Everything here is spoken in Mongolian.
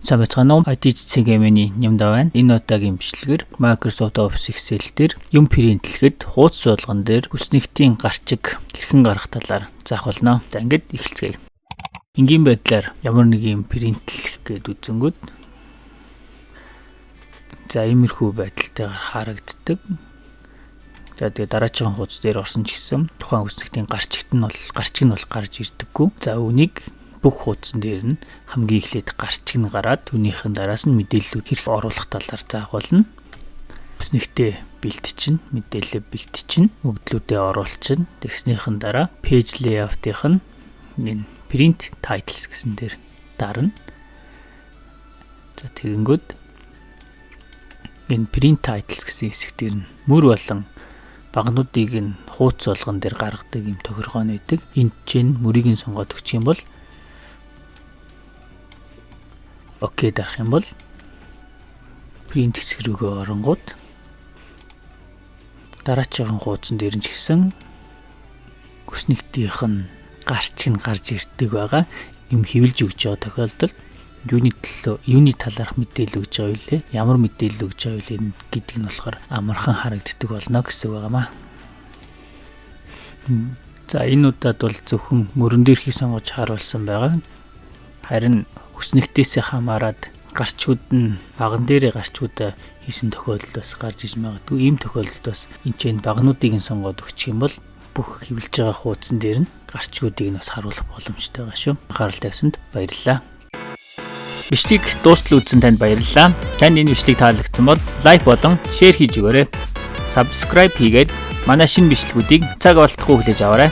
Сайн байцгаана уу? ITCGM-ийн Нямдаа байна. Энэ удаагийн бичлэгээр Microsoft Office Excel дээр юм принтлэхэд хуудас болгон дээр хүснэгтийн гарчиг хэрхэн гаргах талаар заах болно. За, ингээд эхэлцгээе. Энгийн байдлаар ямар нэг юм принтлэх гээд үзэнгүүт, за, иймэрхүү байдалтайгаар харагддаг. За, тэгээ дараагийн хуудас дээр орсон ч гэсэн тухайн хүснэгтийн гарчиг нь бол гарч ирдэггүй. За, үүнийг бүх хуудсан дээр нь хамгийн эхлээд гарчиг нь гараад, түүнийхэн дараас нь мэдээллүүд хэрэг оруулах талаар заах болно. Хүснэгтээ бэлтчихнэ, мэдээлэлээ бэлтчихнэ, өгөгдлүүдээ оруулчихна. Тэгснийхэн дараа page layout-ийнх нь энэ print titles гэсэн дээр дарна. За, тэгэнгүүт энэ print titles гэсэн хэсэг дээр нь мөр болон багануудыг нь хуудас болгон дээр гаргадаг юм тохиргоо байдаг. Энд чинь мөрийг нь сонгоод өгчих юм бол, OK дарах юм бол print хэсэг рүүгээ оронгууд дараачихын хуудсан дээр нь ч гэсэн хүснэгтийнх нь гарчиг нь гарч ирдэг байгаа. Юм хэвлэж өгч байгаа тохиолдолд юуны талаарх мэдээлэл өгч байгаа вэ? Ямар мэдээлэл өгч байгаа вэ гэдэг нь болохоор амархан харагддаг болно гэсэн үг байгаамаа. За, энэ удаад бол зөвхөн мөрөн дээрхийг сонгож харуулсан байгаа. Харин хүснэгтээсээ хамаарат гарчгууд нь баган дээрээ гарчгуудаа хийсэн тохиолдол бас гарч иж магадгүй. Ийм тохиолдолд бас энэ ч багануудыг нь сонгоод өгчих юм бол бүх хэвлэж байгаа хуудсан дээр нь гарчгуудыг нь бас харуулах боломжтой байгаа шүү. Анхаарал тавьсанд баярлалаа. Бичлэгийг дуустал үзсэн танд баярлалаа. Танд энэ бичлэг таалагдсан бол like болон share хийж өгөөрэй. Subscribe хийгээд манай шинэ бичлэгүүдийг цаг болтугай хүлээж аваарай.